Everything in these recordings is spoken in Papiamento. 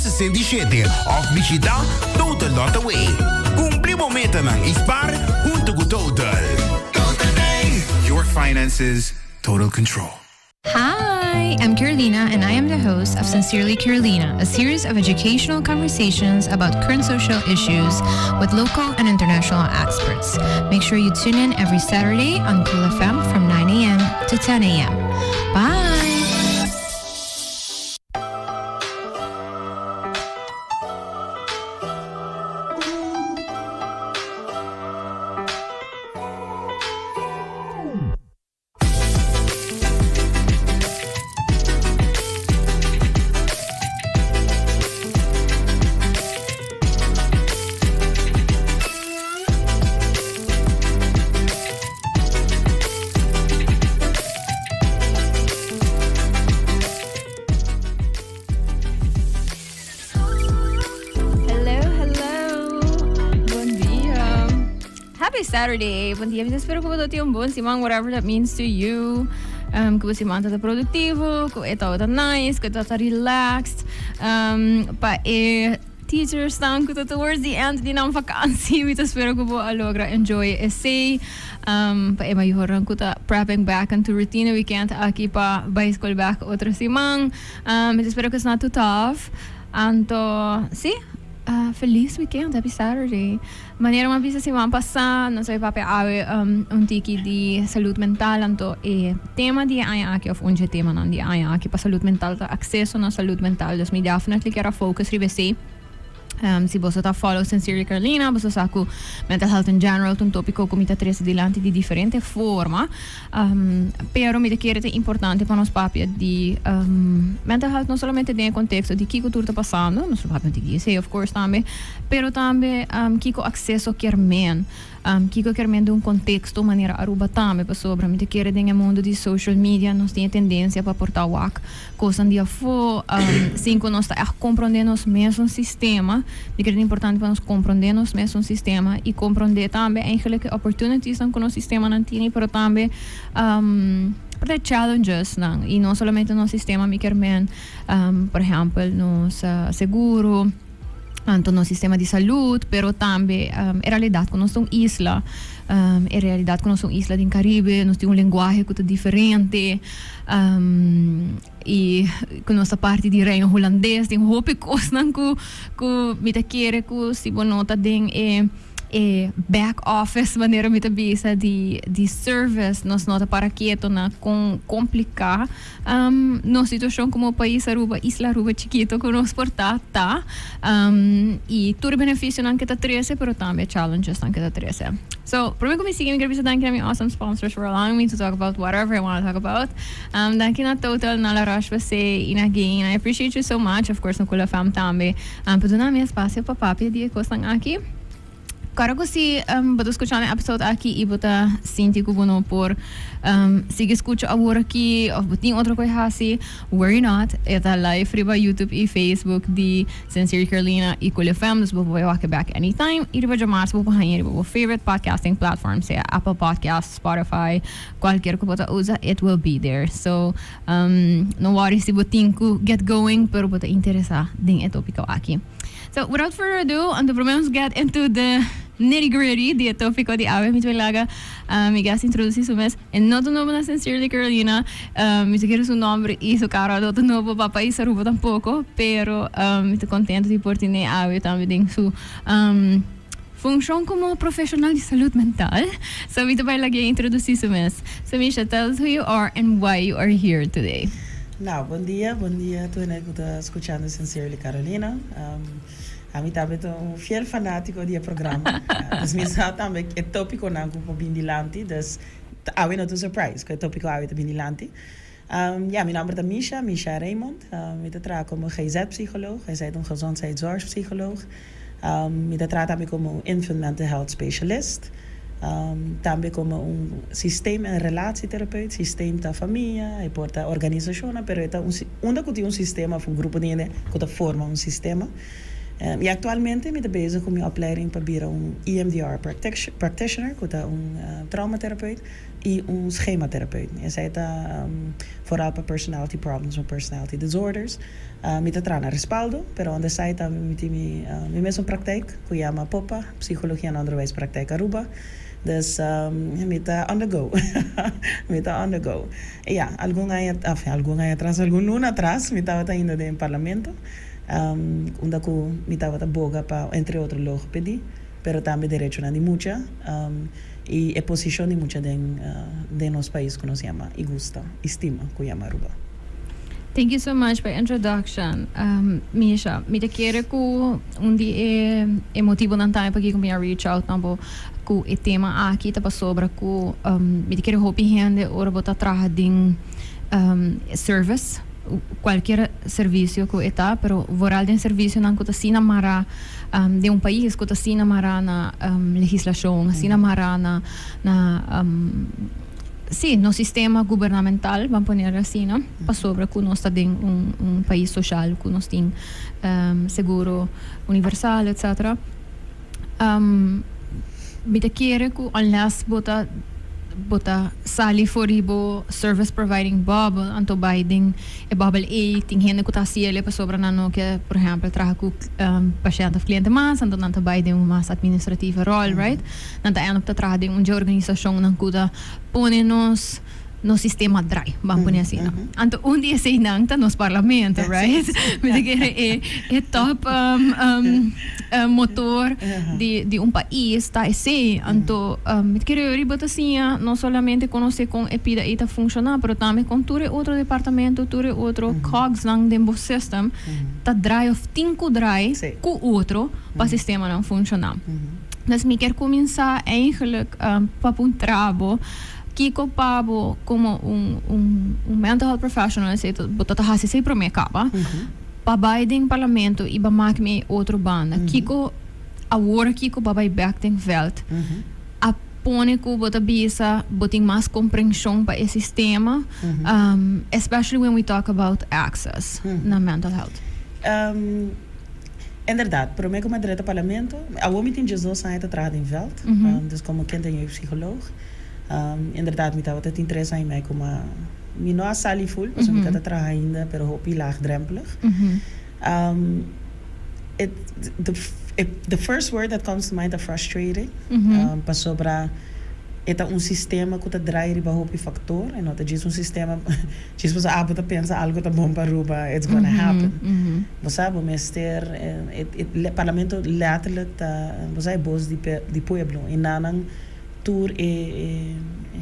167 òf bishitá total.aw. Kumpli bo metanan i spar huntu ku Total. Total Day! Your finances, total control. Hi, I'm Carolina, and I am the host of Sincerely Carolina, a series of educational conversations about current social issues with local and international experts. Make sure you tune in every Saturday on Cool FM from 9 a.m. to 10 a.m. Bye! Hello, hello. Bon dia. Happy Saturday. Bon dia. Mi ta spera ku bo ta tin un bon siman, whatever that means to you. Um, ku bo siman ta produktivo, ku e tabata nice, ku e tabata relaxed. Um, pa e teachers tan ku ta towards the end di nan vakantie, mi ta spera ku bo a logra enjoy esei. Um, pa e mayornan ku ta prepping back into routine weekend aki pa bai skol back otro siman. Um, mi ta spera ku it's not too tough. Anto, si, uh, feliz weekend, happy Saturday. Manera mi a bisa siman pasá, nos a papia awe un tiki di salud mental, anto e tema di e aña aki of un dje temanan di e aña aki pa salud mental ta akseso na salud mental. Dus mi definitely kier a focus riba esei. Si boso ta follow Sincerely Carolina, boso sa ku mental health in general ta un topiko ku mi ta trese dilanti di diferente forma. Pero mi ta kere ta importante pa nos papia di mental health no solamente den e contexto di kiko tur ta pasando, nos lo papia un tiki di esey of course tambe, pero tambe kiko acceso kier men, kiko kier men den un contexto manera Aruba tambe, pasobra mi ta kere den e mundo di social media nos tin e tendencia pa por ta wak Kosnan di afó, sin ku nos ta ègt komprondé nos mesun sistema. Mi kere ta importante pa nos komprondé nos mesun sistema i komprondé tambe eigenlijk e opportunitiesnan ku nos sistemanan tini, pero tambe por ta e challengesnan. I no solamente nos sistema, mi kier men, por ehèmpel, nos seguro, anto nos sistema di salud, pero tambe e realidat ku nos ta un isla, e realidat ku nos ta un isla den Karibe, nos tin un lenguahe ku ta diferente. I ku nos ta parti di Reino Hulandes, tin hopi kosnan ku ku mi ta kere ku si bo no ta den e e back office manera mi ta bisa di di service nos no ta para keto na kon kompliká nos situashon komo pais Aruba, isla Aruba chikito ku nos por ta ta i tur e benefisionan ke ta trese pero tambe e challengesnan ke ta trese. So, prome ku mi sigui mi ker bisa danki na mi awesome sponsors for allowing me to talk about whatever I wanna talk about. Danki na Total, na La Roche Posay i na Gain. I appreciate you so much. Of course na Kula Fam tambe pa duna mi espacio pa papia di e kosnan aki. Kòrda ku si bo ta skuchando e episode aki i bo ta sinti ku bo no por sigui skucha awor aki òf bo tin otro ku e hasi, worry not, e ta live riba YouTube i Facebook di Sincerely Carolina i Cool FM, dus bo por bai wak e bek anytime. I riba djamars bo por haña riba bo favorite podcasting platform, sea Apple Podcasts, Spotify, kualkier ku bo ta usa, it will be there. So, no worry si bo tin ku get going, pero bo ta interesá den e tópiko aki. So, without further ado, anto promé nos get into the nitty gritty di e tópiko di awe. Mi ta bai laga mi guest introdusí su mes. E no ta nobo na Sincerely Carolina. Mi ta kere su nomber y su cara no ta nobo pa pais Aruba tampoco, pero mi ta contento di por tene awe tambe den su funcion como profesional di salud mental. So mi ta bai lag'e introduci su mes. So Misha, tell us who you are and why you are here today. Nou, bon dia, bon dia tur hende ku ta skuchando Sincerely Carolina. Ami tambe ta un fiel fanátiko di e programa. Dus mi sa tambe e tópikonan ku por bin dilanti. Dus awe no ta un surprise ku e tópiko awe ta bin dilanti. Ya, mi nòmber ta Misha, Misha Raymond. Mi ta traha komo GZ-psycholoog, esei ta un gezondheidszorgpsycholoog. Mi ta traha tambe komo un infant mental health specialist. Tambe komo un systeem en relatietherapeut. Systeem ta famia, e por ta organisashonnan, pero e ta un unda ku tin un sistema òf un grupo di hende ku ta forma un sistema. I aktualmente mi ta bezig ku mi opleiding pa bira un EMDR practitioner, ku ta un traumatherapeut i un schematherapeut. Esei ta vooral pa personality problems of personality disorders. Mi ta traha na Respaldo, pero on the side tambe mi tin mi mesun praktijk ku yama POPA, Psychologie en Onderwijspraktijk Aruba. Dus mi ta on the go. Mi ta on the go. I ya, algun aña, algun aña atras, algun luna atras mi tabata ainda den parlamento. Unda ku mi tabata boga pa entre otro logopedie, pero tambe derechonan di mucha i e posishon di mucha den den nos pais ku nos yama i gusta i stima ku yama Aruba. Thank you so much pa e introduction, Misha. Mi ta kere ku un di e e motibonan tambe pakiko mi a reach out na bo ku e tema aki ta pasobra ku mi ta kere hopi hende ora bo ta traha den service, Cualkier servicio cu e ta, pero vooral den servicionan cu ta asina mara den un pais cu ta asina mara na legislacion, asina mara na na si, nos sistema gubernamental, ban poner asina, pasobra cu nos ta den un un pais social cu nos tin seguro universal, etcetera. Mi ta kere ku unless bo ta bo ta sali for di bo service providing bubble anto bai den e bubble ei tin hende ku ta hasi el pasobra nan no ke por ehempel traha ku pashènt òf kliente mas anto nan ta bai den un mas administratieve ròl, right? Nan ta end up ta traha den un dje organisashonnan ku ta pone nos nos sistema draai, ban pone asina. Anto un di eseinan ta nos parlamento, right? Mi ta kere e e top motor di di un pais ta esei. Anto mi ta kere riba ta siña no solamente conoce con e pida ei ta funciona, pero tambe con tur e otro departamento, tur e otro cogsnan den bo system ta draai of tin cu draai cu otro pa sistemanan funciona. Dus mi kier cuminsa eigenlijk pa puntra bo. Kiko pa bo komo un un mental health professional esei ta bo ta ta hasi esei prome kaba pa bai den parlamento i ba mak mi e otro banda kiko awor kiko ba bai bek den veld a pone ku bo ta bisa bo tin mas komprenshon pa e sistema especially when we talk about access na mental health. Inderdaad, prome ku mi a drenta parlamento, awor mi tin 12 aña ta traha den veld, dus komo kind en jeugdpsycholoog. Inderdaad mi tabata tin 3 aña y mei ku mi no a sali full, pasobra mi ta traha ainda, pero hopi laagdrempelig. It, the first word that comes to mind ta frustrating, pasobra e ta un sistema ku ta draai riba hopi factor, e no ta djis un sistema. Djis pasobra abo ta pensa algo ta bon pa Aruba, it's gonna happen. Bo sa, bo mester, e parlamento letterlijk ta, bo sa, e bos di pueblo. I nanan tur e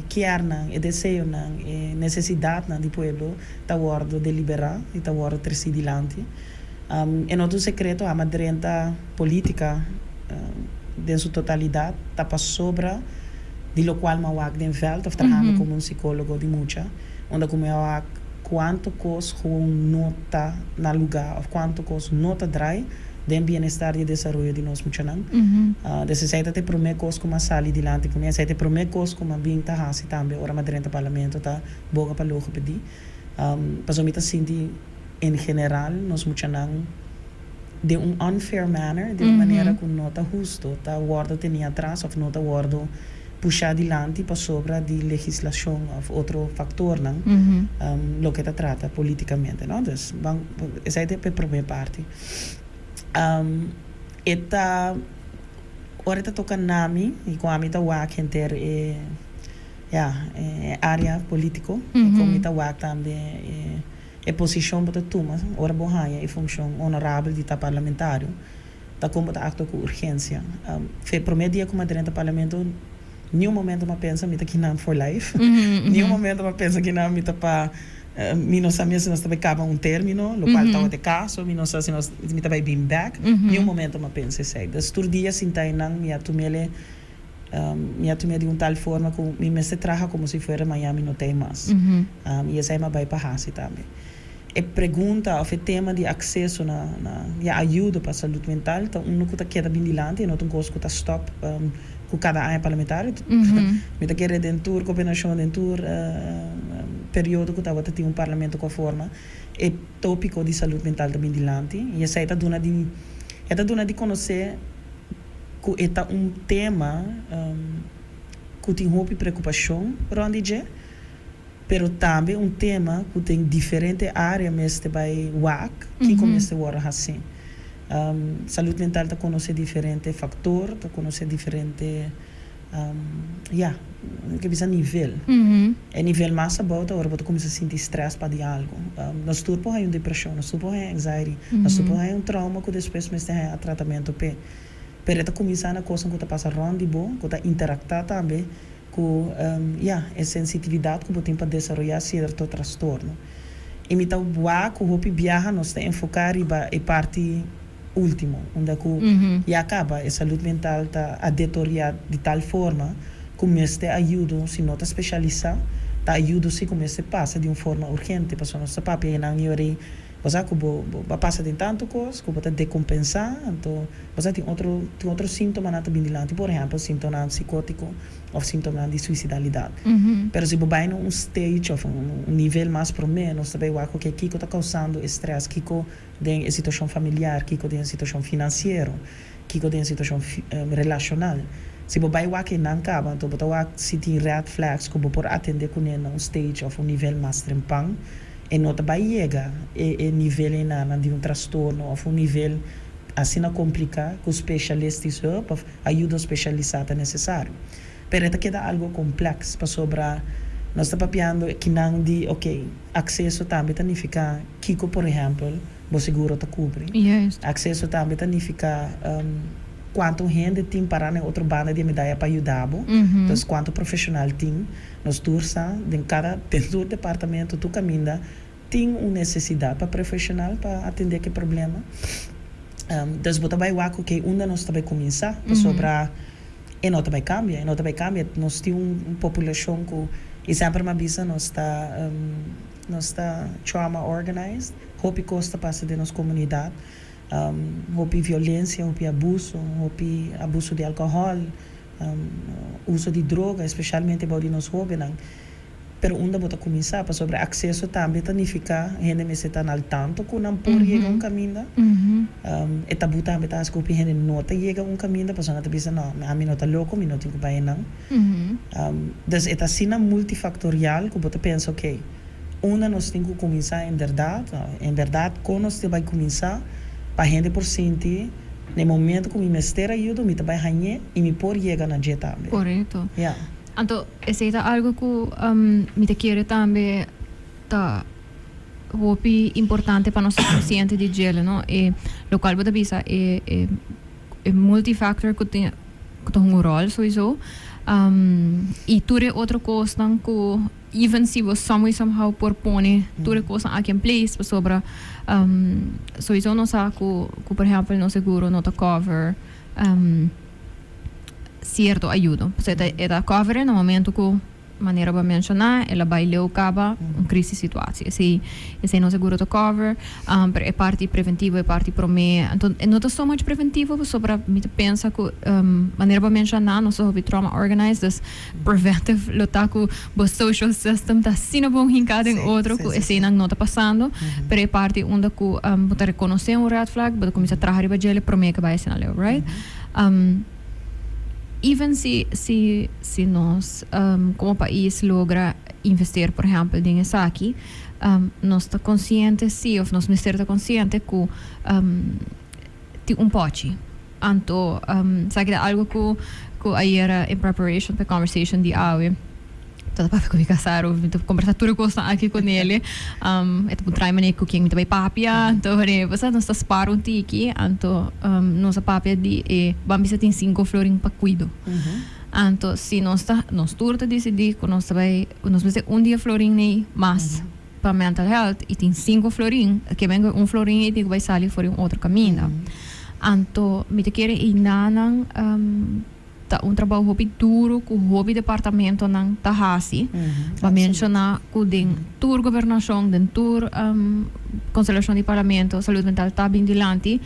kiernan, e deseonan, e nesesidatnan di pueblo ta wordo deliberá i ta wordo tresí dilanti. E no ta un sekreto, ama drenta politica den su totalidat ta pasobra di lokual mi a wak den vèlt òf trahando komo un sikólogo di mucha. Unda ku mi a wak kuantu kos gewoon no ta na lugá òf kuantu kos no ta drai den bienestar di e desaroyo di nos muchanan. Des esei ta e promé kos ku mi a sali dilanti ku mi. Esei ta e promé kos ku mi a bin ta hasi tambe ora mi a drenta parlamento ta boga pa logopedie. Pasobra mi ta sinti en general nos muchanan den un unfair manner, den un manera ku no ta husto, ta wòrdu tení atras òf no ta wòrdu pushá dilanti pasobra di legislashon òf otro faktornan loke ta trata polítikamente, no. Dus, ban, esei ta e promé parti. E ta, ora e ta toka na mi i ku ami ta wak henter e, ya, e área polítiko i kon mi ta wak tambe e. E posishon bo ta tuma ora bo haña e funshon onorabel di ta parlamentario ta kon bo ta aktua ku urgensia. Fe promé dia ku mi a drenta parlamento niun momento mi a pensa mi ta kinan for life, niun momento mi a pensa kinan mi ta pa mi no sa mes si nos ta bai kaba un termino, lokual tabata e kaso, mi no sa si nos mi ta bai bin bèk, niun momento mi a pensa esei. Dus tur dia sinta einan mi a tum'el e Mi a tum'é di un tal forma ku mi mester traha komo si fuera maña mi no t'ei mas. I esei mi a bai pa hasi tambe. E pregunta òf e tema di akseso na na ya ayudo pa salud mental ta unu ku ta keda bin dilanti, e no ta un kos ku ta stòp ku kada aña parlamentario. Mi ta kere den tur gobernashon, den tur periodo ku tabata tin un parlamento ku a forma, e tópiko di salud mental ta bin dilanti i esei ta duna di. E ta duna di konosé ku e ta un tema ku tin hopi preokupashon rònt di dje, pero tambe un tema ku den diferente área mester bai wak kiko mester wòrdu hasí. Salud mental ta konosé diferente faktor, ta konosé diferente, ya, mi ke bisa nivel. E nivel mas abou ta ora bo ta kuminsá sinti strès pa di algu. Nos tur por haña un depreshon, nos tur por haña anxiety, nos tur por haña un trauma ku despues mester haña tratamentu p'e. Pero e ta kuminsá na kosnan ku ta pasa rònt di bo, ku ta interaktá tambe ku, ya, e sensitividat ku bo tin pa desaroyá sierto trastorno. I mi ta wak ku hopi biaha nos ta enfoká riba e parti último, unda ku ya kaba e salud mental ta a detoriá di tal forma ku mester ayudo si no ta speshalisá, ta ayudo si ku mester pasa di un forma urgente, pasobra nos ta papia einan i ora ei bo sa ku bo bo a pasa den tantu kos ku bo ta dekompensá, anto bo sa tin otro tin otro síntomanan ta bin dilanti, por ehèmpel síntomanan sikótiko. Of sintomanan di suicidalidad. Pero si bo bai na un stage of un nivel mas prome, nos ta bay wak oke kiko ta causando e stress, kiko den e situacion familiar, kiko den e situacion financiero, kiko den e situacion relacional. Si bo bai wak eynan caba, anto bo ta wak si tin red flags cu bo por atende cune na un stage of un nivel mas trempan, e no ta bai yega e e nivel eynan di un trastorno of un nivel asina complica cu specialistisch hulp of Ayudo spesialisá ta nesesario. Pero e ta keda algo komplèks pasobra nos ta papiando kinan di ok, akseso tambe ta nifiká kiko por ehèmpel bo seguro ta kubri. Akseso tambe ta nifiká kuantu hende tin pará na e otro banda di e medaya pa yuda bo. Entonces kuantu profeshonal tin. Nos tur sa den kada den tur departamento tur kaminda tin un nesesidat pa profeshonal pa atendé ku e problema. Dus bo ta bai wak oke unda nos ta bai kuminsá pasobra e no ta bai kambia, e no ta bai kambia. Nos tin un populashon ku i semper mi a bisa nos ta nos ta trauma organized, hopi kos ta pasa den nos komunidat, hopi violensia, hopi abuso, hopi abuso di alkohòl, uso di droga espeshalmente bou di nos hóbennan. Pero unda bo ta kuminsá? Pasobra akseso tambe ta nifiká hende mester ta na al tanto ku nan por yega un kaminda. E tabú tambe ta hasi ku hopi hende no ta yega un kaminda pasobra nan ta bisa, no, ami no ta loko, mi no tin ku bai einan. Dus e ta asina multifaktorial ku bo ta pensa, oke, unda nos tin ku kuminsá en bèrdat? En bèrdat kon nos tin bai kuminsá pa hende por sinti na e momento ku mi mester ayuda mi ta bai hañ'é i mi por yega na dje tambe. Korekto. Ya. Anto esei ta algo ku mi ta kere tambe ta hopi importante pa nos ta konsiente di djele, no? E lokual bo ta bisa e e e multifactor ku tin ku ta hunga un ròl souiso i tur e otro kosnan ku even si bo some way somehow por pone tur e kosnan aki in place pasobra souiso nos sa ku ku por ehèmpel nos seguro no ta cover. Cierto ayudo. Pasobra e ta e ta cover na momento cu manera bo a menciona el a bay leu caba un crisis situatie. Esey esey no seguro ta cover pero e parti preventivo e parti prome anto e no ta so much preventivo pasobra mi ta pensa cu manera bo a menciona nos ta hopi trauma organized dus preventive lo ta cu bo social system ta asina bon hinca den otro cu eseynan no ta pasando pero e parti unda cu bo ta reconoce un red flag bo ta cuminsa traha riba djele prome cu bay asina leu right. Even si si si nos como pais logra investeer por ehempel den esaki nos ta consciente si of nos mester ta consciente cu tin un pochi. Anto esaki ta algo cu cu ayera in preparation pa e conversation di awe ta papia cu mi casa mi ta combersa tur e cosnan aki cu nele e ta puntra mi cu ken mi ta bay papia anto bo sa nos ta spar un tiki anto nos a papia di e ban bisa tin cinco florin pa cuido anto si nos ta nos tur ta dicidi cu nos ta bay nos mester un dia florin ney mas pa mental health y tin cinco florin ke men cu un florin ey tin cu bay sali for di un otro caminda anto mi ta kere eynanan Ta un trabou hopi duro ku hopi departamentonan ta hasi. Bo a menshoná ku den tur gobernashon, den tur konstelashon di parlamento salud mental ta bin dilanti,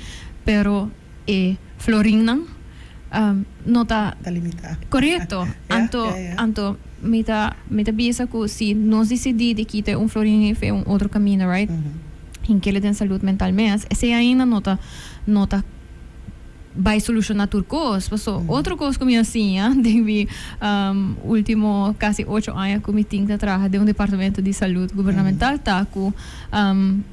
pero e florinnan no ta. Ta limitá. Korekto. Anto anto mi ta mi ta bisa ku si nos disidí di kita e un florin ei fe un otro kaminda, right? Hinkele den salud mental mes, esei ainda no ta no ta. Bai soluciona tur cos. Paso otro cos cu mi a siña den mi ultimo casi ocho aña cu mi tin ta traha den un departamento di salud gubernamental ta cu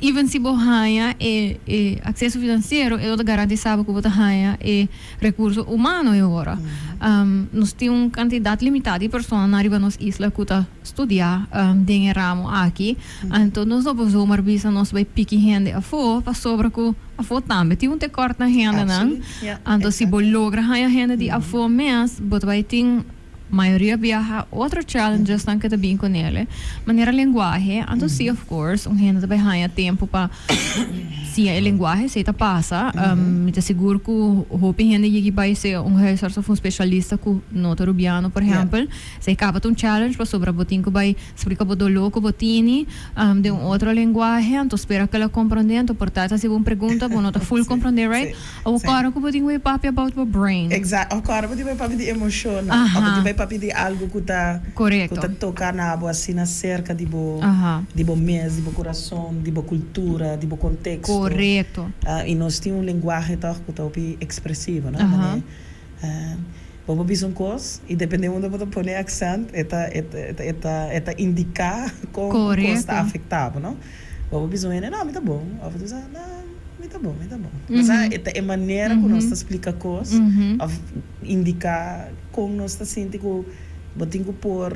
even si bo haña e e acceso financiero e no ta garantisa bo cu bo ta haña e recurso humano e ora. Nos tin un cantidad limita di personanan riba nos isla cu ta studia den e ramo aki. Anto nos no por zomaar bisa nos bai piki hende afó pasobra ku afó tambe tin un tekort na hendenan. Anto si bo logra haña hende di afó mes bo ta bai tin mayoria biaha otro challengesnan ke ta bin ku nele manera lenguahe. Anto si of course un hende ta bai haña tempu pa siña e lenguahe esei ta pasa. Mi ta sigur ku hopi hende yegi bai sea un huisarts of un specialista ku no ta Rubiano por ehempel. Esei kaba ta un challenge pasobra bo tin ku bai splika bo doló ku bo tini den un otro lenguahe, anto spera ku el a komprondé, anto por ta hasi bo un pregunta bo no ta full komprondé, right? Awor kòrda ku bo tin ku bai papia about bo brain. Exacto, of kòrda bo tin bai papia di emoshonnan, of bo tin bai papia di algu ku ta ku ta toka na bo asina serka di bo di bo mes, di bo kurason, di bo kultura, di bo konteksto. I nos tin un lenguahe tòg ku ta hopi ekspresivo, no? Manera Bo por bisa un kos i depende unda bo ta pone e aksènt e ta e ta e ta e ta indiká kon un kos ta afektá bo, no? Bo por bisa un hende, no, mi ta bon. Òf bo ta bisa, no, mi ta bon, mi ta bon. Bo sa, e ta e manera ku nos ta splika kos òf indiká kon nos ta sinti ku bo tin ku por,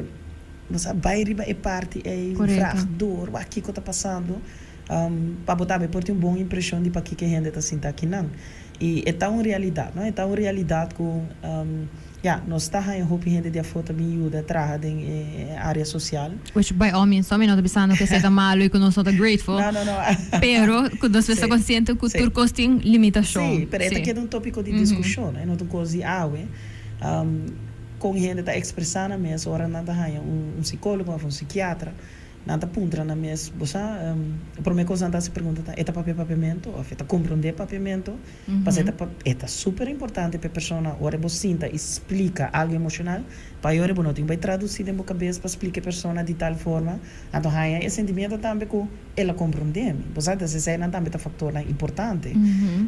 bo sa, bai riba e parti ei, vrag door, wak kiko ta pasando, pa bo tambe por tin un bon impreshon di pakiko e hende ta sinta akinan. I e ta un realidat, no? E ta un realidat ku, ya, nos ta haña hopi hende di afó ta bin yuda traha den e área sosial. Which by all means, no, mi no ta bisando ku esei ta malu i ku nos no ta grateful. No, no, no. Pero ku nos mester ta konsiente ku tur kos tin limitashon. Sí, pero e ta keda un tópiko di diskushon, e no ta un kos di awe. Kon hende ta ekspresá nan mes ora nan ta haña un sikólogo òf un sikiatra. Nan ta puntra nan mes, Bo sa, e promé kos nan ta hasi pregunta ta, E ta papia papiamentu òf e ta komprondé papiamentu? Pasobra e ta e ta super importante pa e persona ora bo sinta i splika algu emoshonal, pa e ora bo no tin bai tradusí den bo kabes pa splika e persona di tal forma, anto haña e sentimiento tambe ku el a komprondé mi. Bo sa, entonces eseinan tambe ta faktornan importante.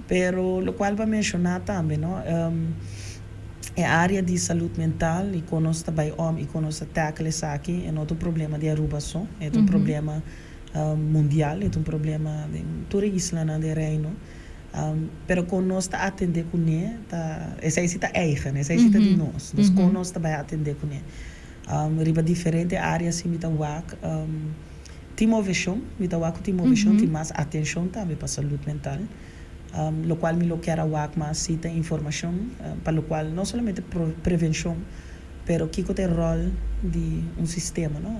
Pero lokual bo a menshoná tambe, no, E area di salud mental y con nos ta bay om y con nos ta tackle esaki e no ta un problema di Aruba so, e ta un problema mundial, e ta un problema den tur e islanan den Reino. Pero con nos ta atende cune ta, esey si ta eigen, esey si ta di nos. Dus con nos ta bay atende cune. Riba diferente area si mi ta wak tin movecion, mi ta wak cu tin movecion, tin mas atencion tambe pa salud mental. Locual mi lo kier a wak mas si ta informacion pa locual no solamente prevencion pero kico ta e rol di un sistema no.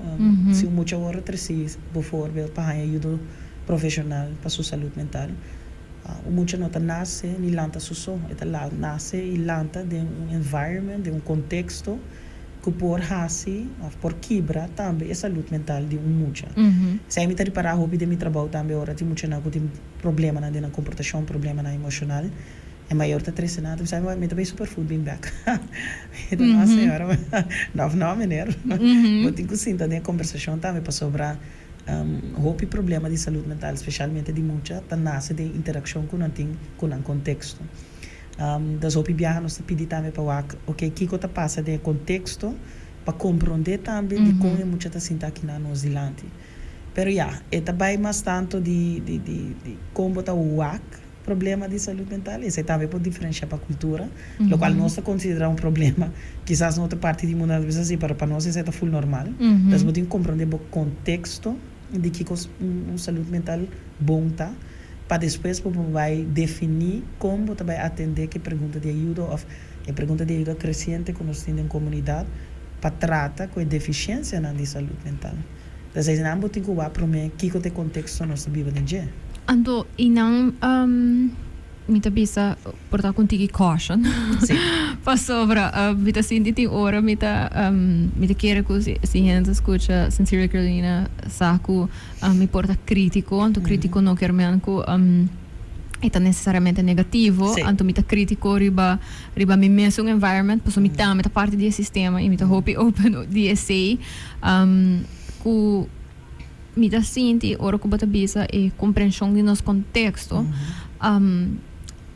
Si un mucha worde treci bijvoorbeeld pa haña ayudo profesional pa su salud mental un mucha no ta nace ni lanta su so e ta nace y lanta den un environment den un contexto cu por haci of por kibra tambe e salud mental di un mucha. Esey mi ta ripara hopi den mi trabou tambe ora tin muchanan cu tin problemanan den nan komportashon, problemanan emoshonal. E mayor ta trese nan, ta bisa, Mi ta bay superfood bin bek. Mi ta, No señora, no, no meneer. Bo tin ku sinta den e kombersashon tambe pasobra hopi problema di salud mental, speshalmente di mucha, ta nase den interakshon ku nan tin ku nan konteksto. Dus hopi biaha nos ta pidi tambe pa wak, oke, kiko ta pasa den e konteksto pa komprondé tambe dikon e mucha ta sinta akinan nos dilanti. Pero ya, e ta bai mas tanto di di di di kon bo ta wak problema di salud mental, esei tambe por diferencia pa cultura, locual nos ta considera un problema, kisas na otro parti di mundo nan ta bisa si, pero pa nos esei ta full normal. Entonces bo tin cu comprende bo contexto di kico un salud mental bon ta, pa despues bo por bai defini con bo ta bai atende cu e pregunta di ayudo of e pregunta di ayuda creciente cu nos tin den comunidad pa trata cu e deficiencianan di salud mental. Entonces einan bo tin ku wak promé kiko ta e konteksto nos ta biba den dje. Anto einan mi ta bisa por ta ku un tiki caution. Sí. Pasobra mi ta sinti tin ora mi ta mi ta kere ku si hende ta skucha Sincerely Carolina sa ku mi por ta kritiko, anto kritiko no kier men ku e ta nesesariamente negativo, anto mi ta kritiko riba riba mi mesun environment pasobra mi tambe ta parti di e sistema i mi ta hopi open di esei. Ku mi ta sinti ora ku bo ta bisa e komprenshon di nos konteksto.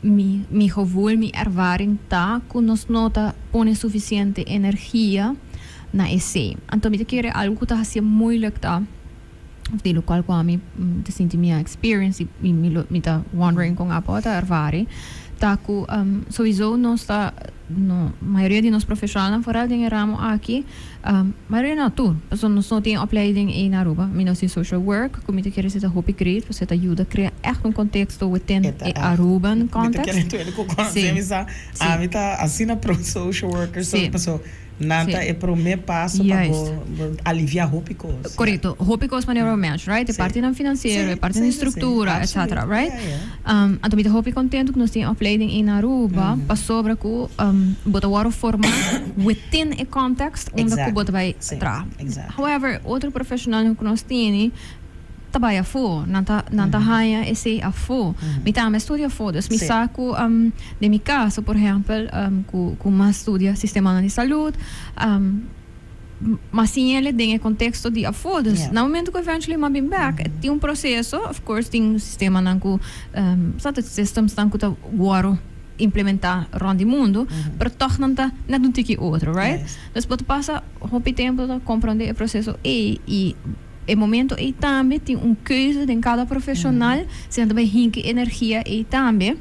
Mi gevoel, mi ervaring ta ku nos no ta pone sufisiente energia na esei. Anto mi ta kere algu ku ta hasié moeilijk ta, of di lokual ku ami ta sinti mi a experience i mi lo mi ta wondering kon abo ta ervari, ta ku souiso nos ta no mayoria di nos profeshonalnan foral den e ramo aki, mayoria no tur, pasobra nos no tin opleiding ei na Aruba. Mi nos tin social work ku mi ta kere si ta hopi great pasobra e ta yuda krea ègt un konteksto within E ta e ègt. Aruban Mi ta context. kere tuer ku konosé Sí, mi sa sí. ami ta asina pro social worker so Sí. paso nan ta Sí. e promé paso pa Juist. bo aliviá hopi kos. Korekto, hopi kos manera bo mensh, right? E Sí. partinan finansiero, Sí, e partinan sí, di sí, sí. struktura, etcetera, Absoluut. right? Ja, ja. Anto mi ta hopi kontentu ku nos tin opleiding ei na Aruba pasobra ku bo ta wòrdu formá within e context unda ku bo ta bai Sí, traha. exactly. However, otro profeshonalnan ku nos tini ta bai afó, nan ta nan ta haña esei afó. Mi tambe a studia afó, dus mi sa ku den mi kaso por ehèmpel ku ku mi a studia sistemanan di salud, m'a siñ'el den e konteksto di afó. Dus na momento ku eventually m'a bin bèk tin un proseso, of course tin sistemanan ku sa ta systemsnan ku ta wòrdu implementá rònt di mundu, pero tòg nan ta net un tiki otro, right? Dus bo ta pasa hopi tempu ta komprondé e proseso ei i E momento ei tambe tin un keuze den kada profeshonal, si nan ta bai hinka e energia ei tambe.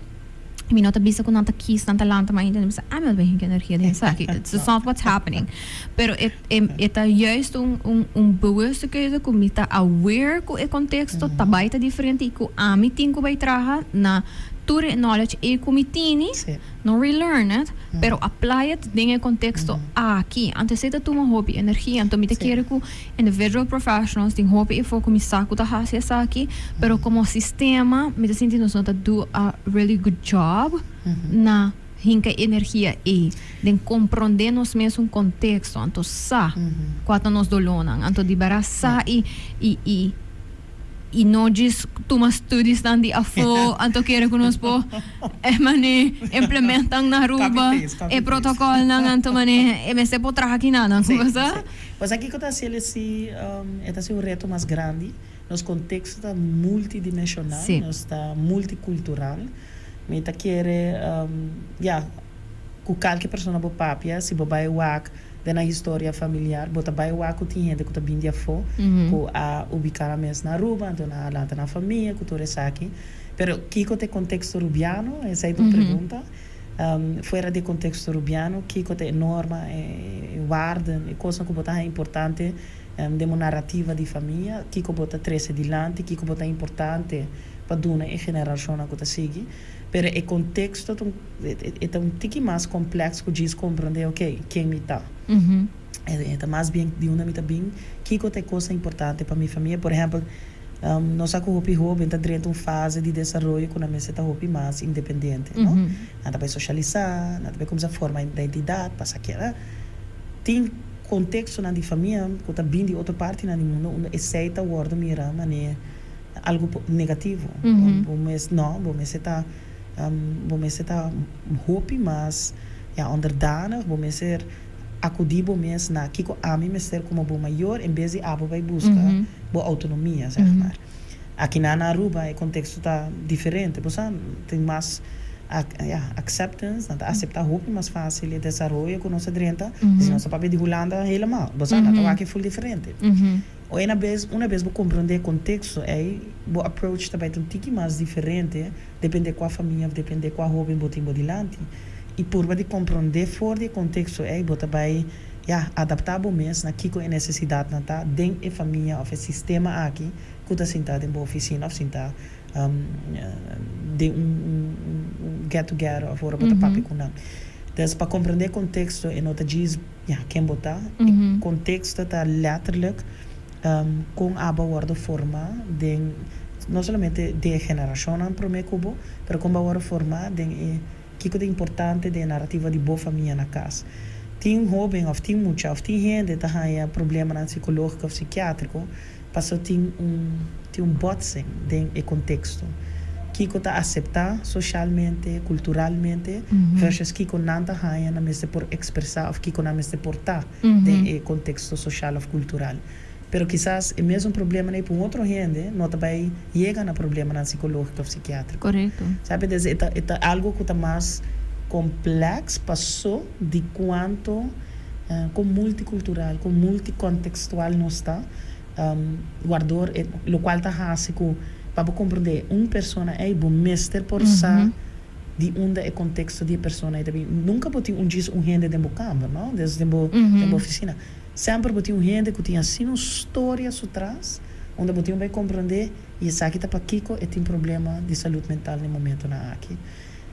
Mi no ta bisa ku nan ta kis, nan ta lanta mainta i nan ta bisa, ami no ta bai hinka energia den esaki. It's not what's happening. Pero e e ta juist un un un bewuste keuze ku mi ta aware ku e konteksto ta bai ta diferente i ku ami tin ku bai traha na tur e knowledge ei ku mi tini. No relearn it, pero apply it den e konteksto aki. Anto esei ta tuma hopi energia. Anto mi ta kere ku Individual professionals tin hopi efo ku mi sa ku ta hasi esaki, pero komo sistema mi ta sinti nos no ta do a really good job na hinka e energia ei den komprondé nos mesun konteksto, anto sa kua ta nos dolónan, anto di bèrdat sa i i i I no djis tuma studiesnan di afó anto kere ku nos por e manera implementan na Aruba e protocolnan anto manera e mester por traha kinanan Sí, ku sa. sí. Pues aki ku ta hasiel esi e ta hasi un reto mas grandi. Nos konteksto ta multidimensional, nos ta multikultural. Mi ta kere ya ku kalke persona bo papia si bo bai wak Den nan historia familiar, bo ta bai wak ku tin hende ku ta bin di afó, ku a ubiká nan mes na Aruba, anto nan a lanta nan famia ku tur esaki. Pero kiko ta e konteksto rubiano? Esei ta un pregunta. Fuera di e konteksto rubiano, kiko ta e norma, e waarden, e kosnan ku bo ta haña importante den bo narativa di famia? Kiko bo ta trese dilanti? Kiko bo ta importante pa duna e generashonnan ku ta sigui? Pero e konteksto ta un. E ta un tiki mas complex cu djis comprende, ok, ken mi ta. E ta mas bien di unda mi ta bin, kico ta e cosnan importante pa mi famia. Por ehempel, nos sa cu hopi hoben ta drenta un fase di desaroyo cu nan mester ta hopi mas independiente, no? Nan ta bay socialisa, nan ta bay cuminsa forma identidad, pasa keda. Tin contextonan di famia cu ta bin di otro partinan di mundo unda esey ta wordo mira manera algo negativo. Bo mes, no, bo mester ta. Bo mester ta hopi mas, ya, onderdanig, bo mester akudí bo mes na kiko ami mester komo bo mayor en bes di abo bai buska bo outonomia, zeg maar. Akinan na Aruba e konteksto ta diferente, bo sa, tin mas, ya, acceptance, nan ta aseptá hopi mas fásil e desaroyo ku nos a drenta, si nos ta papia di Hulanda helemaal, bo sa, nan ta wak e ful diferente. Una bes, una bes bo komprondé e konteksto ei, bo approach ta bai ta un tiki mas diferente, dependé kua famia òf dependé kua hóben bo tin bo dilanti. I purba di komprondé for di e konteksto ei, bo ta bai, ya, adaptá bo mes na kiko e nesesidatnan ta den e famia òf e sistema aki ku ta sintá den bo ofisina òf sintá den un un get together òf ora bo ta papia ku nan. Dus pa komprondé e konteksto e no ta djis. Ya, ken bo ta? E konteksto ta letterlijk kon abo a wòrdu formá den, no solamente den e generashonnan promé ku bo, pero kon bo a wòrdu formá den e kiko ta importante den e narativa di bo famia na kas. Tin hóben òf tin mucha òf tin hende ta haña problemanan sikológiko òf sikiátriko Paso tin un tin un botsing den e konteksto. Kiko ta aseptá soshalmente, kulturalmente versus kiko nan ta haña nan mester por ekspresá òf kiko nan mester por ta den e konteksto soshal òf kultural. Pero kisas e mesun problema ei pa un otro hende no ta bai yega na problemanan sikológiko òf sikiátriko. Sabi? Dus e ta algu ku ta mas kompleks pasó di kuantu kon multikultural, kon multikontekstual nos ta, waardoor lokual ta hasi ku pa bo komprondé un persona ei, bo mester por sa di unda e konteksto di e persona ei ta bin. Nunka bo tin un djis un hende den bo kamber, no? Dus den bo ofisina. Semper bo tin un hende ku tin asina un storia su tras, unda bo tin bai komprondé i esaki ta pakiko e tin problema di salú mental na e momentonan aki.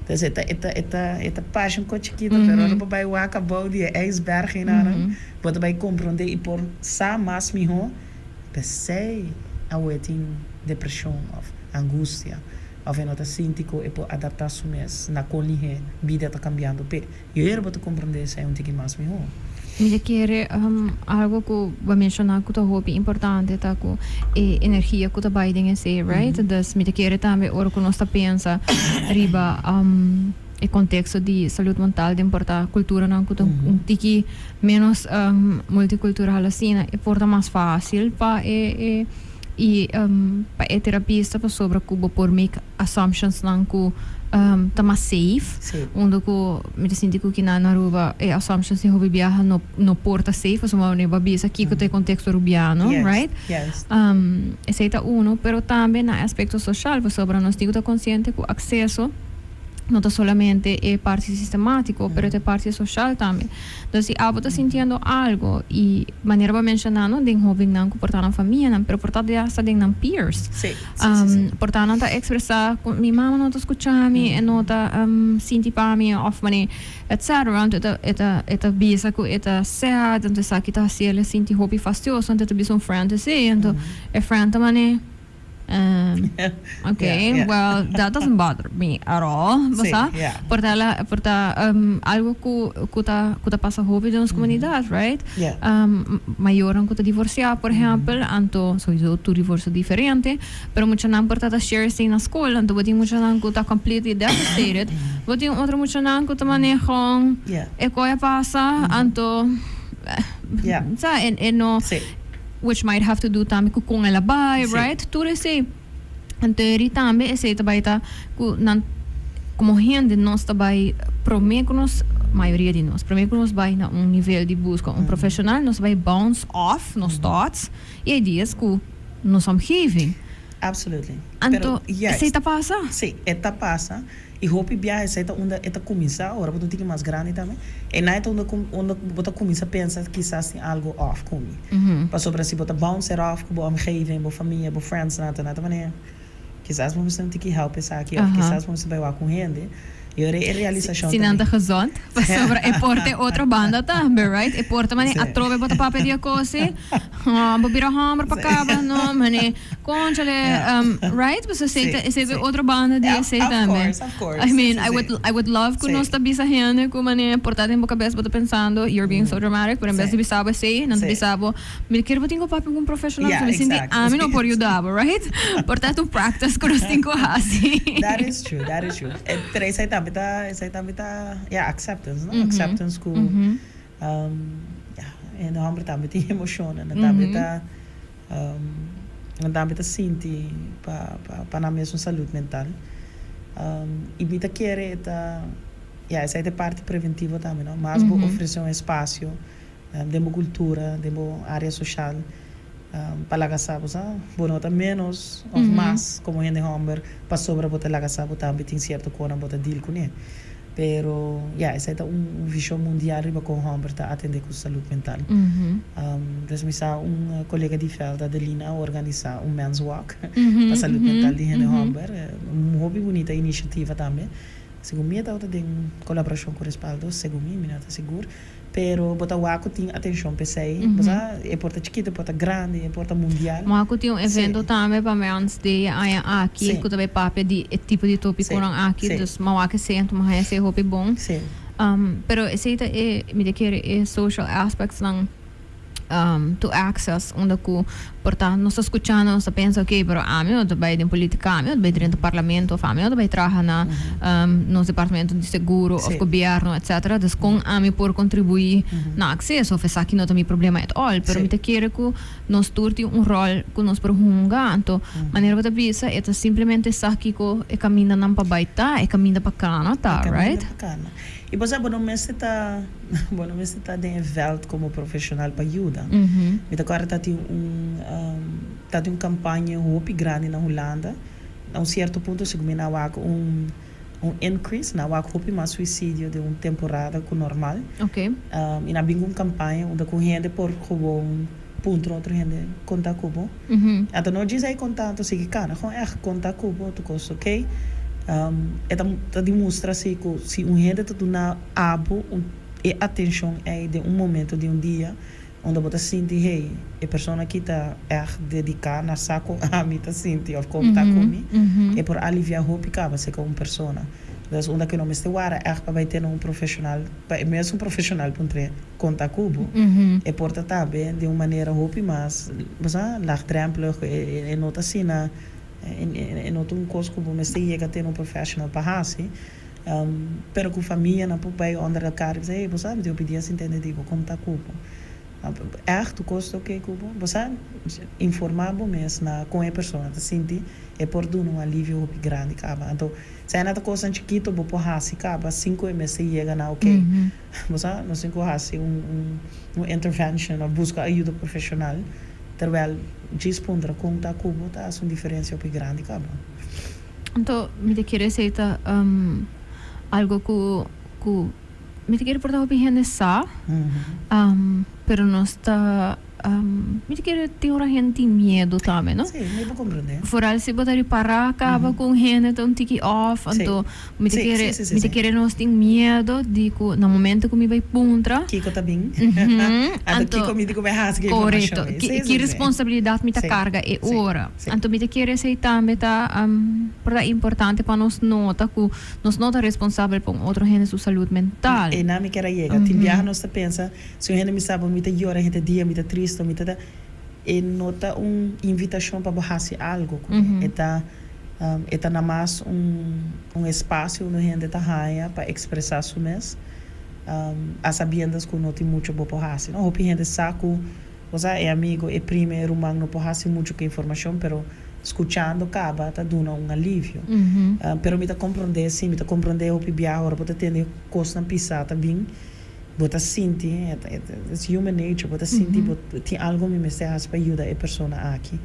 Dus e ta pasha un kos chikitu, pero ora bo bai wak abou di e ijsberg einan, bo ta bai komprondé i por sa mas mihó, p'esei awe tin depreshon òf angustia, òf e no ta sinti ku e por adaptá su mes na kon lihé bida ta kambiando p'e. I bo ta komprondé esei un tiki mas mihó. Mi ta kere algu ku bo a menshoná ku ta hopi importante ta ku e energia ku ta bai den esei, right? Dus mi ta kere tambe ora ku nos ta pensa riba e konteksto di salud mental den por ta kulturanan ku ta un tiki ménos multikultural asina, e por ta mas fásil pa e i pa e terapista pasobra ku bo por make assumptionsnan ku ta mas safe. Unda ku mi ta sinti ku kinan na Aruba e assumptions di hopi biaha no por ta safe pasobra bo a bisa kiko ta e konteksto rubiano, right? Esei ta uno, pero tambe na e aspekto soshal pasobra nos tin ku ta konsiente ku akseso no ta solamente e parti sistemátiko, pero ta e parti soshal tambe. Entonces, si abo ta sintiendo algu i manera bo a menshoná, no, den hóbennan ku por ta nan famianan, pero por ta hasta den nan peers. Por ta nan ta ekspresá ku mi mama no ta skucha mi, e no ta sinti pa mi òf manera etcetera. Anto e ta bisa ku e ta sad, anto esaki ta hasiel e sinti hopi fastioso, anto e ta bisa un friend esei, anto e friend ta manera: "Okay, well, that doesn't bother me at all." Bo sa? Por ta algu ku ta pasa hopi den nos komunidat, right? Mayornan ku ta divorsiá, por ehèmpel, anto sowieso tur divorsio diferente, pero muchanan por ta share esei na skol, anto bo tin muchanan ku ta completely devastated, bo tin otro muchanan ku ta maneho e kos a pasa, anto sa e no which might have to do tambe ku kon el a bai, right? Tur esei. Anto eri tambe esei ta bai ta ku nan komo hende nos ta bai promé ku nos, mayoria di nos, promé ku nos bai na un nivel di buska un profeshonal, nos ta bai bounce off nos thoughts i ideas ku nos omgeving. Anto esei ta pasa? Sí, e ta pasa. I hopi biaha esei ta unda e ta kuminsá, ora bo ta un tiki mas grandi tambe. E nan ta unda bo ta kuminsá pensa kisas tin algu off ku mi. Pasobra si bo ta bounce it off ku bo omgeving, bo famia, bo friends, nan ta na ta manera kisas bo mester un tiki help esaki òf kisas bo mester bai wak ku un hende. I ora e realisashon Si nan ta gezond, pasobra e por ta e otro banda tambe, right? E por ta manera atrobe bo ta papia di e kos ei, bo bira hòmber pa kaba, no, manera kónchale, right? Pasobra esei ta, esei ta e otro banda di esei tambe. Of course, of course. I mean, I would love ku nos ta bisa hende ku manera por ta den bo kabes bo ta pensando you're being so dramatic, pero en bes di bisa bo esei, nan ta bisa bo, mi kier bo tin ku papia ku un profeshonal, pasobra mi sinti ami no por yuda bo, right? Por ta un practice ku nos tin ku hasi. That is true, that is true. Pero esei tambe ta, yeah, acceptance, no? Acceptance ku yeah, e hòmber tambe tin emoshonnan, nan tambe ta nan tambe ta sinti pa nan mes salú mental. I mi ta kere ta, yeah, esei ta parti preventivo tambe, no? Mas bo ofresé un espasio den bo kultura, den bo área sosial, pa laga sa, bo sa, bo no ta ménos òf mas komo hende hòmber pasobra bo ta laga sa bo tambe tin sierto kos bo ta deal kuné. Pero, yeah, esei ta un vishon mundial riba kon hòmber ta atendé ku salú mental. Dus mi sa un kolega di veld, Adelina, a organisá un men's walk pa salú mental di hende hòmber. Un hopi bunita inisiativa tambe. Segun mi ta den kolaborashon ku Respaldo, segun mi, mi no ta sigur. Pero bo ta wak ku tin atenshon p'esei. Bo sa, e por ta chikitu, e por ta grandi, e por ta mundial. Ma ku tin un evento tambe pa Men's Day aña aki, ku ta bai papia di e tipo di tópikonan aki. Dus mi a wak esei, anto mi a haña esei hopi bon. Pero esei ta e, mi ta kere e social aspects nan to access unda ku Por ta nos ta skuchando, nos ta pensa, ok, pero ami no ta bai den politica, ami no ta bai drenta parlamento of ami no ta bai traha na nos departamento di seguro of gobierno, etcetera. Dus kon ami por contribui na acceso of esaki no ta mi problema at all. Pero mi ta kere ku nos tur tin un rol ku nos por hunga. Anto, manera bo ta bisa, e ta simplemente sa kiko e kamindanan pa bai ta, e kaminda pa kana ta, right? E kaminda pa kana. I bo sa, bo no mester ta, bo no mester ta den e veld komo profeshonal pa yuda. Mi ta kòrda ta tin un, ta tin un kampaña hopi grandi na Hulanda. Na un sierto punto segun mi nan a wak un, un increase, nan a wak hopi mas suisidio den un temporada ku normal. I nan a bin ku un kampaña unda ku hende por gewoon puntra otro hende konta ku bo. Anto no djis ei konta anto sigui kana, gewoon ègt konta ku bo tur kos oké. E ta ta demustra si ku si un hende ta duna abo un e atenshon ei den un momento di un dia unda bo ta sinti hey e persona aki ta ègt dediká na sa kon ami ta sinti òf kon ta ku mi, e por aliviá hopi kaba serka un persona. Dus unda ku no mester wara ègt pa bai tene un profeshonal pa e mesun profeshonal puntr'é kon ta ku bo. E por ta tambe den un manera hopi mas bo sa laagdrempelig e no ta asina. E no ta un kos ku bo mester yega tene un professional pa hasi, pero ku famianan por bai onder elkar i bisa, hey, bo sa mi tin hopi dia sin tende di bo, kon ta ku bo? Ègt tur kos ta oke ku bo? Bo sa informá bo mes na kon e persona ta sinti, e por duna un alivio hopi grandi kaba. Anto, si aina ta kosnan chikito bo por hasi kaba sin ku e mester yega na oke, bo sa, nos tin ku hasi un intervention òf buska ayuda profeshonal. Terwijl djis puntra con ta cu bo ta haci un diferencia hopi grandi caba. Anto mi ta kere esey ta algo cu cu mi ta kere por ta hopi hende sa pero nos ta mi ta kere tin ora hende tin miedo tambe no. Si, mi por comprende. Vooral si bo ta ripara caba cu un hende ta un tiki off anto Mi ta kere, mi ta kere nos tin miedo di ku na momento ku mi bai puntra. Kiko ta bin? Anto kiko mi di ku bai hasi ku e informashon ei? Korekto. Ki responsabilidat mi ta karga e ora? Anto mi ta kere esei tambe ta por ta importante pa nos nota ku nos no ta responsabel pa un otro hende su salud mental. Einan mi kier a yega. Tin biaha nos ta pensa, si un hende mi sa bo mi ta yora henter dia, mi ta tristo, mi ta ta, e no ta un invitashon pa bo hasi algo ku e. E ta. E ta namas un espasio unda hende ta haña pa ekspresá su mes, a sabiendas ku no tin mucho bo por hasi. No hopi hende sa ku, osea, e amigo, e prima, e ruman no por hasi mucho ku e informashon, pero skuchando kaba ta duna un alivio. Pero mi ta komprondé, sí, mi ta komprondé hopi biaha ora bo ta tende kosnan pisá ta bin, bo ta sinti, it's human nature, bo ta sinti bo tin algo mi mester hasi pa yuda e persona aki.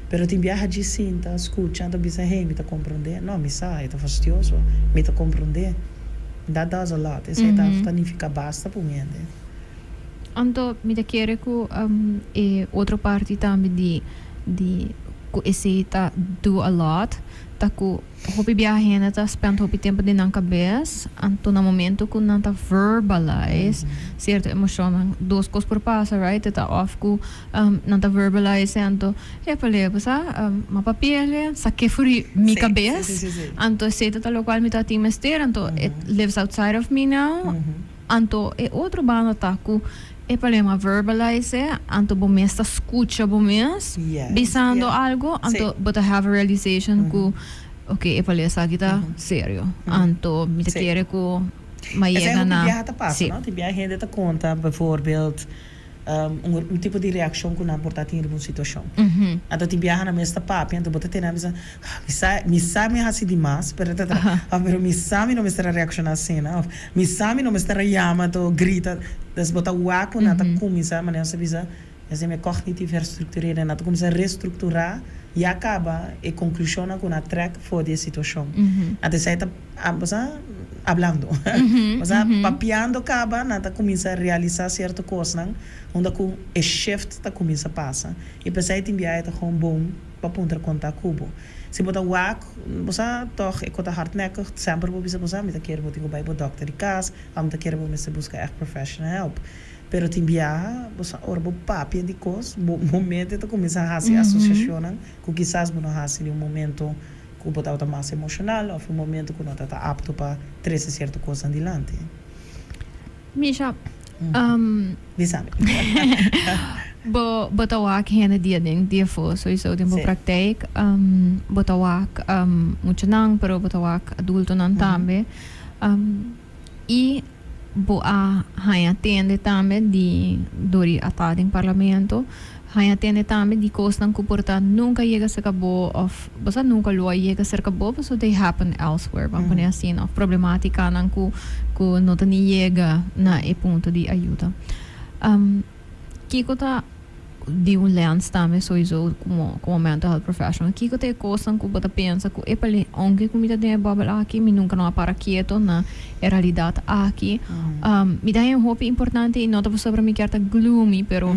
Pero tin biaha djis sinta, scucha, anto bisa, hey, mi ta comprende. No, mi sa, e ta fastioso, mi ta comprende. That does a lot. Esei ta ta nifica basta pa un hende. Anto mi ta kere cu e otro parti tambe di di cu esei ta do a lot ta cu Hopi biaha hende ta spend hopi tempu den nan kabes, anto na momento ku nan ta verbalize sierto emoshonnan, dos kos por pasa, right? E ta òf ku nan ta verbalize anto epale bo sa m'a papiele sak'é for di mi kabes, anto esei ta ta lokual mi ta tin mester, anto it lives outside of me now, anto e otro banda ta ku epale m'a verbalize anto bo mes ta skucha bo mes bisando algo anto bo ta have a realization ku ok epale esaki ta serio anto mi ta kere ku m'a yega na Esei hopi biaha ta pasa no tin biaha hende ta konta bijvoorbeeld un tipo di reakshon ku nan por ta tin riba un situashon anto tin biaha nan mes ta papia anto bo ta tene nan bisa mi sa mi sa mi a hasi dimas pero ta ta pero mi sa mi no mester a reakshona asina of mi sa mi no mester a yama anto grita dus bo ta wak ku nan ta kuminsá manera nos ta bisa esei mi cognitief herstructureren nan ta kuminsá restrukturá ya kaba e konklushonnan ku nan a trèk for di e situashon anto esei ta bo sa hablando bo sa papiando kaba nan ta kuminsá realisá sierto kosnan unda ku e shift ta kuminsá pasa i p'esei tin biaha e ta gewoon bon pa puntra kon ta ku bo. Si bo ta wak, bo sa tòg e ko ta hardnekkig, semper bo bisa bo sa mi ta kere bo tin ku bai bo dòkter di kas òf mi ta kere bo mester buska ègt professional help. Pero tin biaha bo sa ora bo papia di kos bo bo mente ta kuminsá hasi asosiashonnan ku kisas bo no hasi den un momento ku bo tabata mas emoshonal òf un momento ku no ta ta apto pa trese sierto kosnan dilanti. Misha, Bisa mi. Bo ta wak hende dia den dia afó, sowieso den bo praktijk. Bo ta wak muchanan, pero bo ta wak adultonan tambe. I bo a haña tende tambe di dor di a ta den parlamento, haña tende tambe di kosnan ku por ta nunka yega serka bo òf bo sa nunka lo a yega serka bo pasobra they happen elsewhere, ban pone asina, òf problemátikanan ku no ta ni yega na e punto di ayuda. Kiko ta di un lens tambe sowieso como como mental health professional? Kiko ta e cosnan cu bo ta pensa cu epale aunke cu mi ta den e bubble aki mi nunca no a para keto na e realidad aki? Mi ta haña hopi importante y no ta pasobra mi kier ta gloomy pero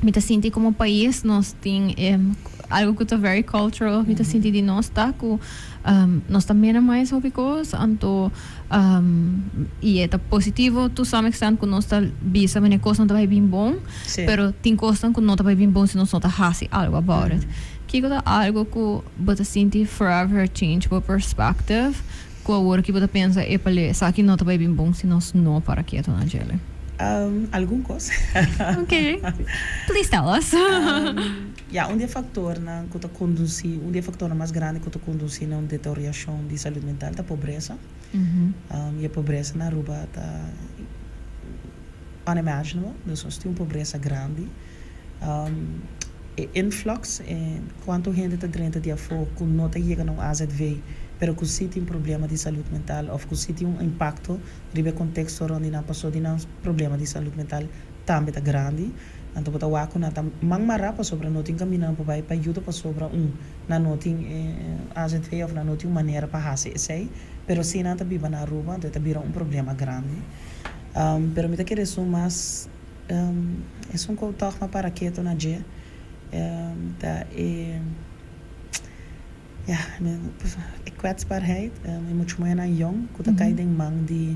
mi ta sinti como pais nos tin e algo cu ta very cultural, mi ta sinti di nos ta cu nos ta minimize hopi cos anto Y e ta positivo to some extent cu nos ta bisa wanneer cosnan ta bay bin bon, pero tin cosnan cu no ta bay bin bon si nos no ta haci algo about it. Kico ta algo cu bo ta sinti forever change bo perspective cu awor ki bo ta pensa epale esaki no ta bay bin bon si nos no para keto na djele? Algun cos. Ok, please tell us. Ya, un di e factornan cu ta conduci, un di e factornan mas grandi cu ta conduci na un deterioriacion di salud mental ta pobresa. Y e pobresa na Aruba ta unimaginable, dus nos tin un pobresa grandi. E influx, e cuanto hende ta drenta di afo cu no ta yega na un AZV, pero cu si tin problema di salud mental of cu si tin un impacto riba e contexto rond di nan paso di nan problema di salud mental tambe ta grandi. Anto bo ta wak ku nan ta man mará pasobra no tin kaminda nan por bai pa yuda pasobra un nan no tin azv òf nan no tin un manera pa hasi esei, pero si nan ta biba na Aruba anto e ta bira un problema grandi. Pero mi ta kere esun mas esun ku tòg no para ketu na dje ta e ya e kwetsbaarheid, e muchu muhernan yòn ku ta kai den man di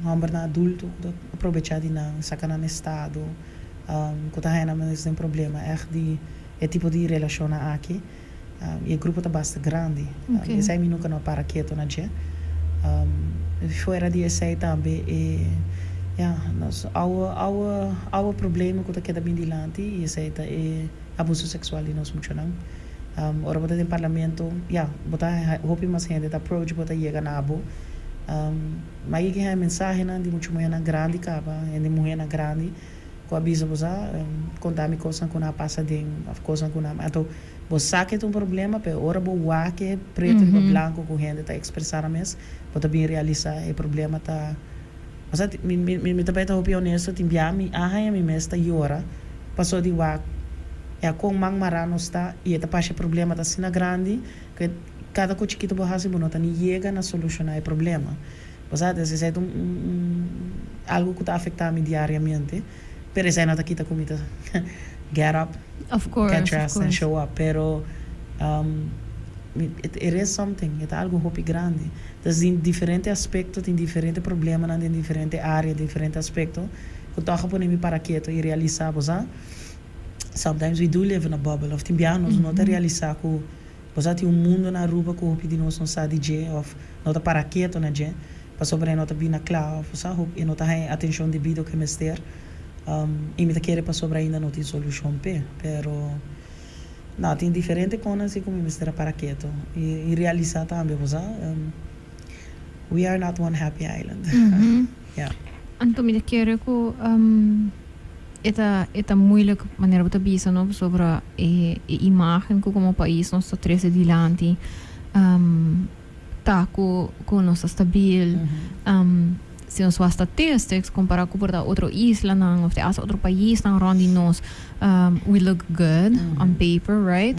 Hòmbernan adulto ku ta aprovechá di nan, saka nan estado, ku ta haña nan mes den problema ègt di e tipo di relashonnan aki. I e grupo ta basta grandi. Esei mi nunka no a para ketu na dje. Fuera di esei tambe e, ya, nos awe, awe, awe problema ku ta keda bin dilanti i esei ta e abuso seksual di nos muchanan. Ora bo ta den parlamento, ya, bo ta hopi mas hende ta approach bo, ta yega na bo. Ma yega haña mensahenan di mucha muhernan grandi kaba, hende muhernan grandi ku a bisa bo sa, konta mi kosnan ku nan a pasa den òf kosnan ku nan. Anto bo sa ke ta un problema, pero ora bo wak e pretu riba blanku ku hende ta ekspresá nan mes, bo ta bin realisá e problema ta. Osea, mi mi ta bai ta hopi honesto, tin bia mi a haña mi mes ta yora paso di wak ya kon man mará nos ta i e ta pasha e problema ta asina grandi ku e kada ku chikito bo hasi bo no ta ni yega na solushoná e problema. Osea, des esei ta un un algu ku ta afektá mi diariamente, pero esei no ta kita ku mi ta get up, Of course, get of dressed and course. show up, pero it is something, e ta algu hopi grandi. Dus den diferente aspecto tin diferente problemanan den diferente area, diferente aspecto cu toch a pone mi para keto y realisa bo sa sometimes we do live in a bubble of tin biaha nos no ta realisa cu bo sa tin un mundo na Aruba cu hopi di nos no sa di dje of no ta para keto na dje pasobra e no ta bina cla of bo sa e no ta haña e atencion debido cu e mester y mi ta kere pasobra ainda no tin solucion p'e pero. No, tin diferente konan si ku mi mester a para ketu i realisá tambe, bo sa, we are not one happy island. Ya. Anto mi ta kere ku e ta e ta moeilijk manera bo ta bisa no pasobra e e imagen ku komo pais nos ta trese dilanti ta ku ku nos ta stabil. Si nos wak statistics compara cu por ta otro islanan of te hasta otro paisnan rond di nos, we look good on paper, right?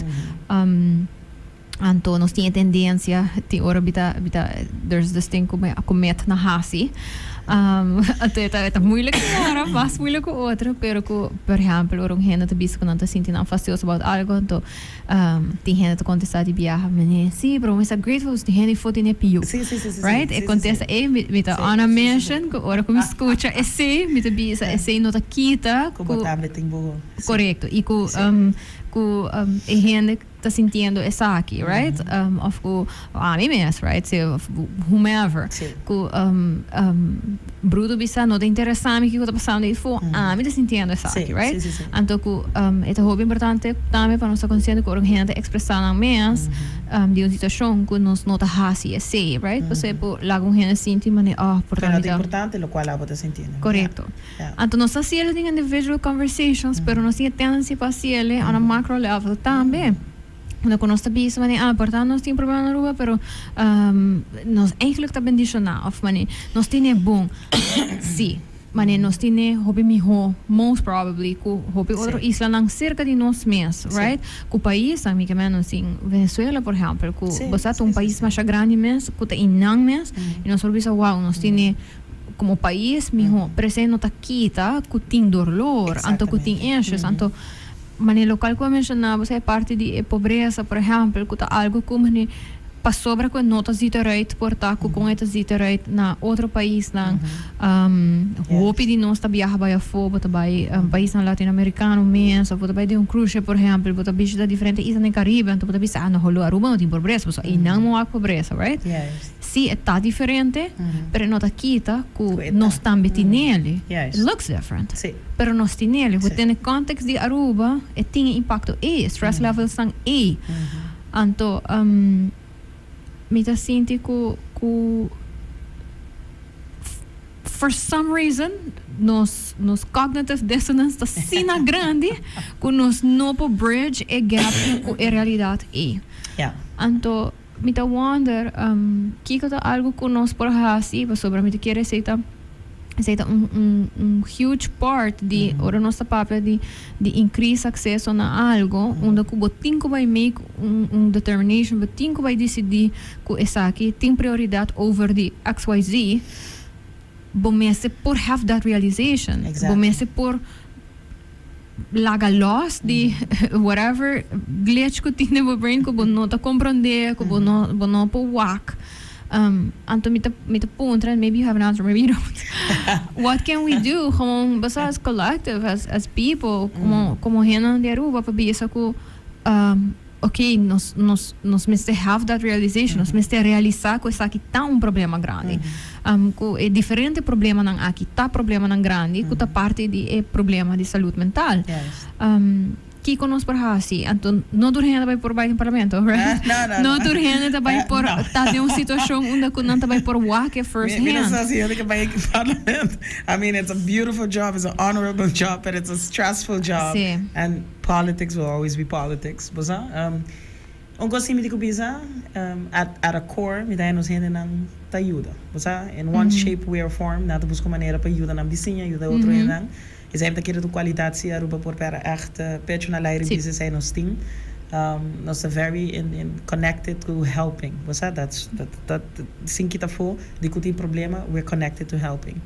Anto nos tin e tendencia, tin ora bi ta, bi ta, there's this thing cu mi a comet na haci, anto e ta, e ta moeilijk tin ora, mas moeilijk cu otro, pero cu, por ehempel, ora un hende ta bisa cu nan ta sinti nan fastioso about algo, anto Tin hende ta contesta di biaha, Meneer, sí, pero mi sta grateful pasobra tin hende for tene piu. Sí, sí, sí, sí, Right? sí, E sí, contesta sí. ey, mi, mi ta Sí, on a sí, sí, mission, sí. cu ora cu mi scucha esey, mi ta bisa esey no ta kita Cu bo cu tambe tin bo, sí. Corecto. Y cu, Sí. cu e hende ta sintiendo esaki, right? Of cu ami mes, right? Sí, of whomever. Sí. Cu, Bruto bisa, no ta interesa mi kico ta pasando eyfo, ami ta sintiendo esaki, right? Anto cu e ta hopi importante tambe pa nos ta consciente cu ora un hende ta expresa nan mes di un situacion cu nos no ta haci esey, right? Pasobra e por laga un hende sinti manera, oh, por ta mi ta. Pero no ta importante locual abo ta sintiendo. Corecto. Anto nos ta haciele den individual conversations, pero nos tin e tendency pa haciele on a macro level tambe. Unda cu nos ta bisa mane, ah, por ta nos tin problema na Aruba, pero nos eigenlijk ta bendiciona, of mane, nos tene bon. Si, mane, nos tene hopi miho, most probably, cu hopi otro islanan cerca di nos mes, right? Cu paisnan, mi ke men nos tin Venezuela, por ehempel, cu bo sa ta un pais masha grandi mes, cu ta inan mes, y nos por bisa, wow, nos tene como pais miho, pero esey no ta kita cu tin dolor, anto cu tin issues, anto. Manera local cu a menciona bo sa e parti di e pobreza por ehempel cu ta algo cu mane pasobra cu e no ta ziet eruit por ta cu con e ta ziet eruit na otro paisnan. Hopi di nos ta biaha bay afo, bo ta bay paisnan latinoamericano mes of bo ta bay den un cruise ship por ehempel bo ta bishita diferente isla den Caribe anto bo ta bisa ah no holo Aruba no tin pobreza pasobra eynan no wak pobreza, right? Si e ta diferente pero e no ta kita cu nos tambe tineli. It looks different. Pero nos tineli. Cu den e context di Aruba e tin e impacto ey, e stress levels tan ey. Anto mi ta sinti cu cu for some reason nos nos cognitive dissonance ta asina grandi cu nos no por bridge e gap cu e realidad ey. Anto mi ta wonder kiko ta algo ku nos por hasi pasobra mi ta kere esei ta esei ta un un un huge part di ora nos ta papia di di increase acceso na algo unda ku bo tin ku bai make un un determination, bo tin ku bai disidi ku esaki tin prioridad over di xyz, bo mester por have that realization, bo mester por laga los di whatever glitch ku tin den bo brain ku bo no ta komprondé, ku bo no bo no por wak. Anto mi ta mi ta puntra, and maybe you have an answer, maybe you don't. What can we do gewoon basta as collective, as as people, komo komo hendenan di Aruba pa bisa ku ok nos nos nos mester have that realization, nos mester realisa ku esaki ta un problema grandi. Ku e diferente problemanan aki ta problemanan grandi ku ta parti di e problema di salud mental. Kiko nos por hasi? Anto no tur hende ta bai por bai den parlamento, right? No tur hende ta bai por ta den un situashon unda ku nan ta bai por wak e first hand. Mi no sa si hende ke bai parlamento. I mean it's a beautiful job, it's an honorable job, but it's a stressful job. And politics will always be politics, bo sa? Un kos si mi tin ku bisa, at at a core mi ta haña nos hendenan ta yuda, bo sa? In one shape, way or form nan ta buska un manera pa yuda nan bisiña, yuda otro hendenan. Esei mi ta kere ta un kualidat si Aruba por pera ègt pecho na laire bisa esei nos tin. Nos ta very in in connected to helping, bo sa? That's dat dat sin kita afó di ku tin problema, we're connected to helping.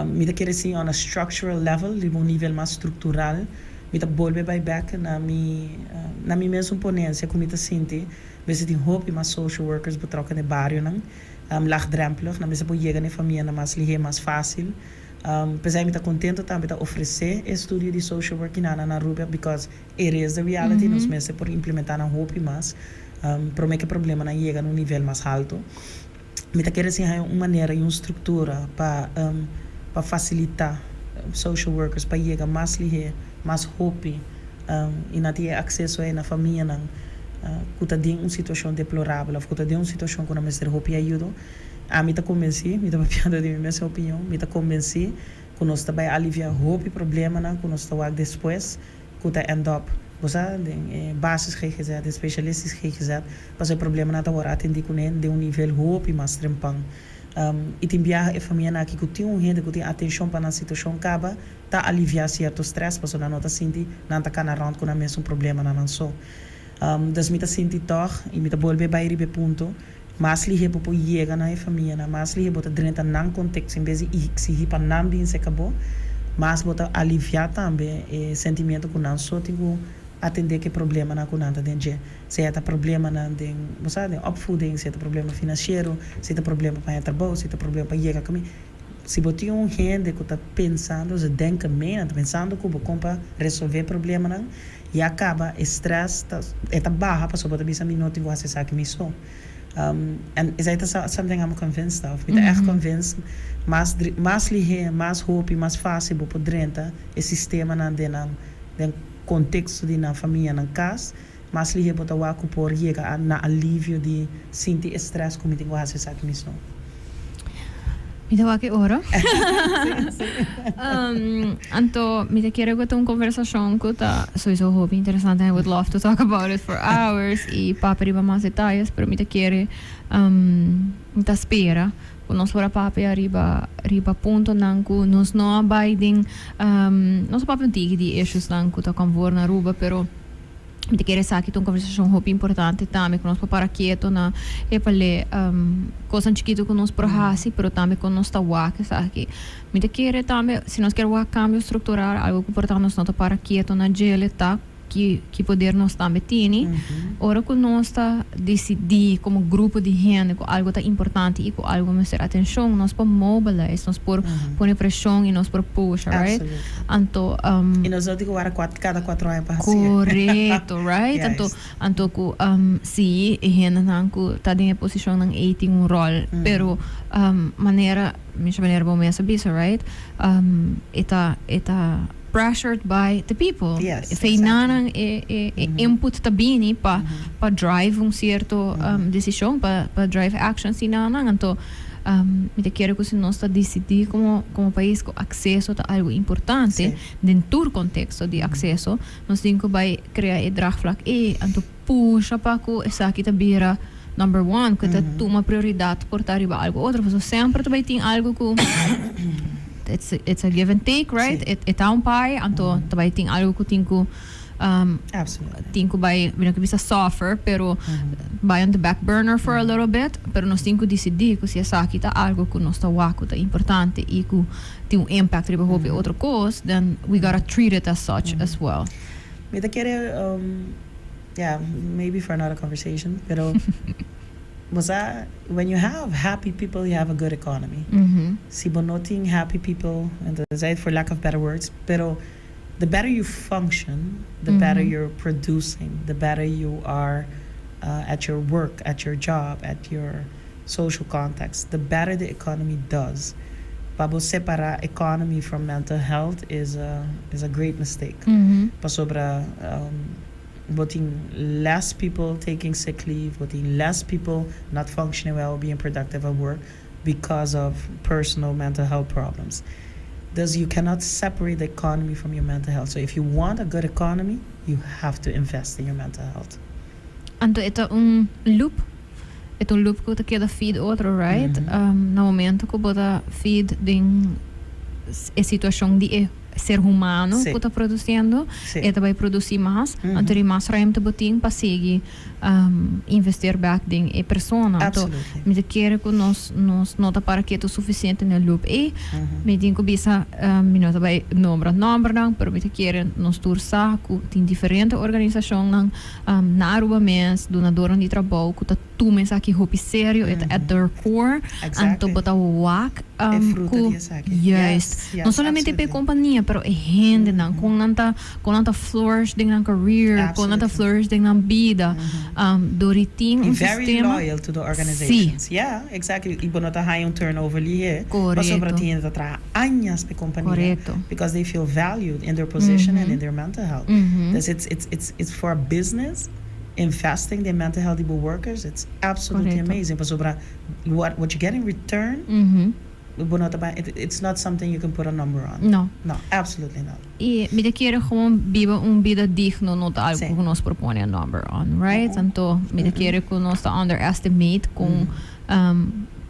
Mi ta kere si on a structural level, riba un nivel mas struktural, mi ta bolbe bai bek na mi na mi mesun ponencia ku mi ta sinti mester tin hopi mas social workers betrokken den barionan, laagdrempelig, nan mester por yega na e famianan mas lihé, mas fácil. P'esei mi ta kontento tambe ta ofresé e studio di social work kinan na Aruba because it is the reality, nos mester por implementá nan hopi mas promé ku e problemanan yega na un nivel mas halto. Mi ta kere si haña un manera i un struktura pa pa fasilitá social workers pa yega mas lihé, mas hopi i nan tin e akseso ei na famianan ku ta den un situashon deplorabel òf ku ta den un situashon ku nan mester hopi ayudo. Ami ta konbensí, mi ta papiando di mi mes opinion, mi ta konbensí ku nos ta bai aliviá hopi problemanan ku nos ta wak despues ku ta end up, bo sa, den e basis GGZ, den specialistisch GGZ, pasobra e problemanan ta wòrdu atendí kuné den un nivel hopi mas trempan. I tin biaha e famianan aki ku tin un hende ku tin atenshon pa nan situashon kaba ta aliviá sierto strès pasobra nan no ta sinti nan ta kana rònt ku nan mesun problemanan nan so. Dus mi ta sinti tòg i mi ta bolbe bai riba e punto, mas lihé bo por yega na e famianan, mas lihé bo ta drenta nan konteksto en bes di eksigí pa nan bin serka bo, mas bo ta aliviá tambe e sentimiento ku nan so tin ku atendé ku e problemanan ku nan ta den dje. Sea ta problemanan den, bo sa, den opvoeding, sea ta problema finansiero, sea ta problema pa haña trabou, sea ta problema pa yega kaminda. Si bo tin un hende ku ta pensando, ze denken mee, nan ta pensando ku bo kon pa resolvé problemanan, ya kaba e stress ta, e ta baha pasobra bo ta bisa mi no tin ku hasi esaki mi so. And esey ta something I'm convinced of. Mi ta echt convinced mas mas lihe, mas hopi, mas facil bo por drenta e sistemanan den nan den contexto di nan famia, nan cas, mas lihe bo ta wak cu por yega na alivio di sinti e stress cu mi tin cu haci esaki mismo. Mi ta wak e ora. Anto mi ta kere cu ta un conversacion cu ta sowieso hopi interesante. I would love to talk about it for hours y papia riba mas detalles, pero mi ta kere mi ta spera cu nos por a papia riba riba puntonan cu nos no a bay den nos a papia un tiki di issuesnan cu ta con voor na Aruba, pero mi ta kere esaki ta un conversacion hopi importante tambe cu nos por para keto na epale cosnan chikito cu nos por haci, pero tambe con nos ta wak esaki. Mi ta kere tambe si nos kier wak cambio structural, algo cu por ta nos no ta para keto na djele ta ki ki poder nos tambe tini. Ora cu nos ta dicidi como grupo di hende cu algo ta importante y cu algo mester atencion, nos por mobilize, nos por pone presion y nos por pusha, right? Anto Y nos no tin cu wara cada 4 aña pa haci. Corecto, right? Anto, anto cu si e hendenan cu ta den e posicionnan ey tin un rol, pero manera, mi manera bo mes a bisa, right? E ta, e ta pressured by the people. Fei nanan e input ta bini pa drive un cierto decision, pa drive action si nanan. Anto, mi ta kere cu si nos ta dicidi como pais cu acceso ta algo importante, den tur contexto di acceso, nos tin cu bay crea e draagvlak ey, anto pusha pa cu esaki ta bira number one, cu ta tuma prioridad por ta riba algo otro. Pasobra semper ta bay tin algo cu it's a give and take, right? E ta un pie, anto ta bay tin algo cu tin cu bay, mi no ke bisa suffer, pero bay on the back burner for a little bit, pero nos tin cu dicidi cu si esaki ta algo cu nos ta wak cu ta importante y cu tin un impact riba hopi otro cos, then we gotta treat it as such as well. Mi ta kere, yeah, maybe for another conversation, pero bo sa, when you have happy people, you have a good economy. Si bo no tin happy people, entonces, for lack of better words, pero the better you function, the better you're producing, the better you are at your work, at your job, at your social context, the better the economy does. Pa bo separa economy from mental health is a great mistake. Pasobra bo tin less people taking sick leave, bo tin less people not functioning well, being productive at work because of personal mental health problems. Thus, you cannot separate the economy from your mental health. So if you want a good economy, you have to invest in your mental health. Anto e ta un loop. E ta un loop cu ta keda feed otro, right? Na momento cu bo ta feed den e situacion di e ser humano cu ta produciendo, e ta bay produci mas, anto di mas ruimte bo tin pa sigui investeer back den e persona. Anto, mi ta kere cu nos no ta para keto suficiente na e loop ey. Mi tin cu bisa, mi no ta bay nombra nombernan, pero mi ta kere nos tur sa cu tin diferente organisacionnan na Aruba mes, dunadornan di trabou cu ta tuma esaki hopi serio, e ta at their core. Anto bo ta wak cu, juist, no solamente pa e compania, pero e hendenan, con nan ta flourish den nan career, con nan ta flourish den nan bida. Door di tin un very sistema. Loyal to the organizations. Yeah, exactly. Y bo no ta haya un turnover lihe. Corecto. Pasobra tin ta traha añas pa compania. Corecto. Because they feel valued in their position and in their mental health. Dus it's for a business investing in mental health di workers. It's absolutely Corecto. Amazing. Pasobra what you get in return, bo no ta it's not something you can put a number on. No. No, absolutely not. Y mi ta kere gewoon biba un bida digno, no ta algo Si. cu nos por pone a number on, right? Anto, mi ta kere cu nos ta underestimate cu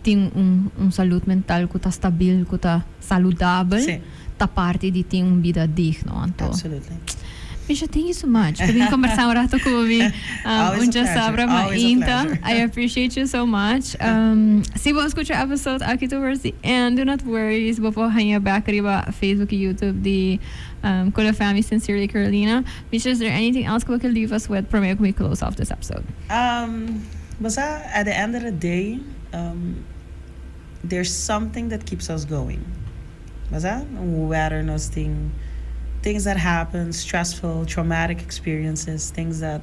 tin un salud mental cu ta stabil, cu ta saludabel, ta parti di tin un bida digno. Anto, Misha, thank you so much pa bin combersa un rato cu mi. Always Un a pleasure. diasabra Always a mainta. Pleasure. I appreciate you so much. Si bo a scucha episode aki towards the end, do not worry. Bo por haya back riba Facebook y YouTube di Cool FM, Sincerely Carolina. Misha, is there anything else you can leave us with prome we close off this episode? But at the end of the day, there's something that keeps us going. Basta, whether nos things that happen, stressful, traumatic experiences, things that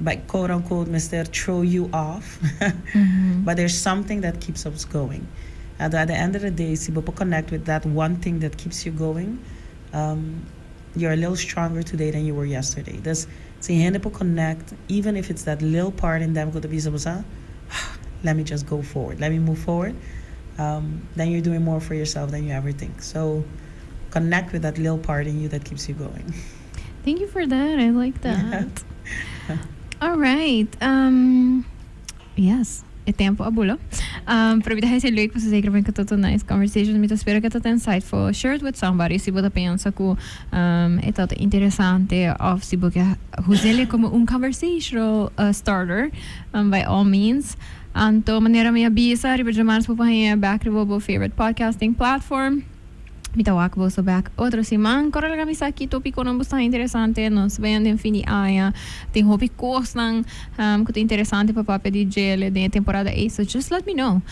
by quote unquote mester throw you off, but there's something that keeps us going. At the end of the day, si bo por connect with that one thing that keeps you going, you're a little stronger today than you were yesterday. Dus si hende por connect, even if it's that little part in them ku ta bisa bo sa, let me just go forward, let me move forward, then you're doing more for yourself than you ever think. So connect with that little part in you that keeps you going. Thank you for that. I like that. All right. Yes. E tempo a bula. Pero mi ta hasi leuk pasobra zeker ben ku ta nice conversation. Mi ta spera ku ta insightful. Share it with somebody si bo ta pensa ku e ta interesante of si bo ke us'é komo un conversational starter, by all means. Anto manera mi a bisa, riba djamars bo por haña back riba bo favorite podcasting platform. Mi ta wak boso back otro siman. Kòrda laga mi sa ki tópikonan bo ta interesante. Nos ta den fin di aña. Tin hopi kosnan ku ta interesante pa papia di dje den temporada ei. So just let me know.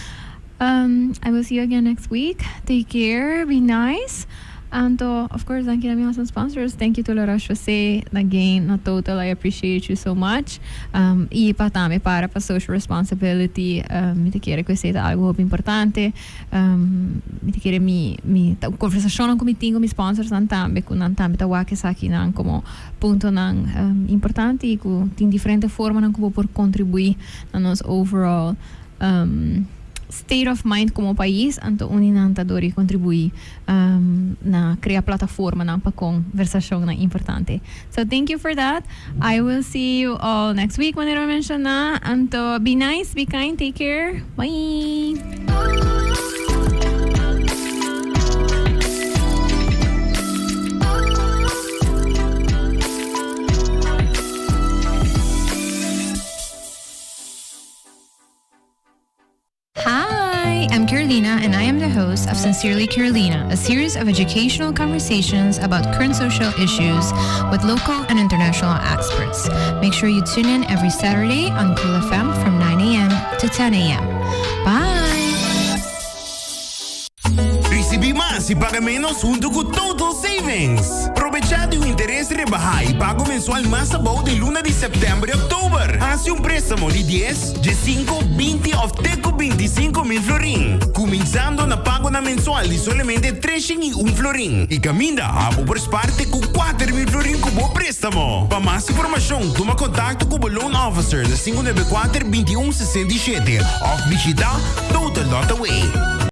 I will see you again next week. Take care. Be nice. Anto, of course, thank you to my awesome sponsors. Thank you to La Roche-Posay. Again, na Total, I appreciate you so much. I pa tambe para pa social responsibility. Mi ta kere ku esei ta algo hopi importante. Mi ta kere mi ta konversashon ku mi tin ku mi sponsors nan tambe, ku nan tambe ta wak esaki nan komo punto nan importante i ku tin diferente forma nan ku bo por kontribuí na nos overall state of mind komo pais. Anto uni nan ta dor di kontribuí na krea plataforma nan pa konversashon nan importante. So thank you for that. I will see you all next week manera mi menshoná. Anto be nice, be kind, take care. Bye. Hi, I'm Carolina, and I am the host of Sincerely Carolina, a series of educational conversations about current social issues with local and international experts. Make sure you tune in every Saturday on Cool FM from 9 a.m. to 10 a.m. Bye! Risibí mas i paga ménos huntu ku Total Savings. Probechá di un interes rebahá i pago mensual mas abou den luna di sèptèmber i òktober. Hasi un préstamo di 10, 15, 20 òf te ku 25 mil florin, kuminsando na pagonan mensual di solamente 301 florin. I kaminda abo por spar te ku 4 mil florin ku bo préstamo. Pa mas informashon, tuma kontakto ku bo loan officer na 594 21 67 òf bishitá total.aw.